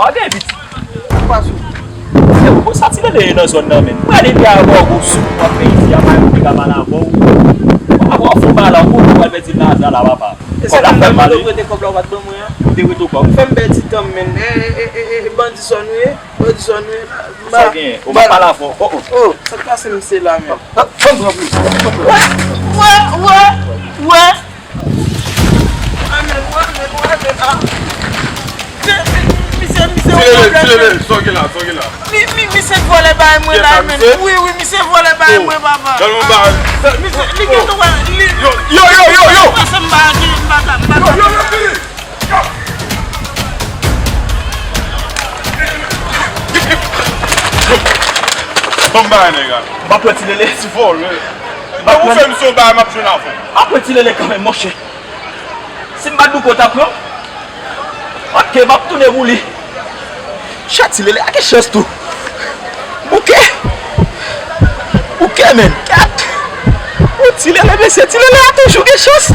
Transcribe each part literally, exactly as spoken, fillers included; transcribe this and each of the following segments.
Gade piti. Ou pa sou. Yo, bon, sa Ti Lele ye nan zòn nan, menm. Mwen ale de avè w, gwo sou, w ap fè isi a, pa yon piga mal avè w. Avè w fou mal avè w, w al pèdi nan aza la, papa. E sa k ap fè m mande w prete kòb la, ou pa t ban mwen an? Ou te prete w kòb? Fè m bèl ti tan, menm. E, e, e, e, e, bandi sò nou ye? Bandi sò nou ye? Sa w genyen? Ou pa pale avè w. Oh, oh. Oh, sa k pase misye la, menm? Ban m pran plis. Wè, wè, wè, wè. Amèn, amèn, amèn, ah. Misye, misye, yon pwoblèm. Ti Lele, Ti Lele, sa w gen la, sa w gen la? Mi, mi, misye vòlè bay mwen la, men. Wi, wi, misye vòlè bay mwen, papa. Misye, li gen dwa, li. Yo, yo, yo, yo, yo! Pase m pa gen, m pa ka, m pa ka. Yo, yo, yo, Ti Lele! Yo! Ban m bay nèg la. M ap pran Ti Lele. Ti vòlè. Lè ou fè misye yon bagay, m ap jwenn avè w. M ap pran Ti Lele kanmenm, monchè. Si m pa t bouke, w t ap pran? Ok, m ap tounen pou li. Chat, Ti Lele a gen chans tou. Bouke. Bouke, menm. Kat. Ou Ti Lele, mesye, Ti Lele a toujou gen chans.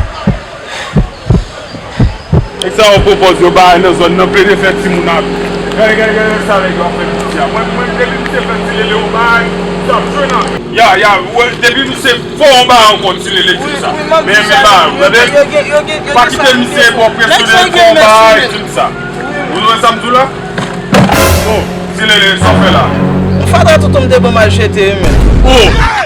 Nèg sa yo pwopòz yo bagay nan zòn nan, plede fè timoun ak. Gade, gade, gade sa nèg yo ap fè piti a. Mwen, mwen, depi misye fè Ti Lele yon bagay, sa ap jwenn an. Ya, ya, ou wè, depi misye fè yon bagay ankò, Ti Lele di m sa. Men, men bagay, ou tande? Pa kite misye ba w presyon, depi fè yon bagay, di m sa. Ou wè sa m di w la? Oh, Ti Lele, sa w fè la? Fatra tonton m te ban m al jete, wi, men. Oh!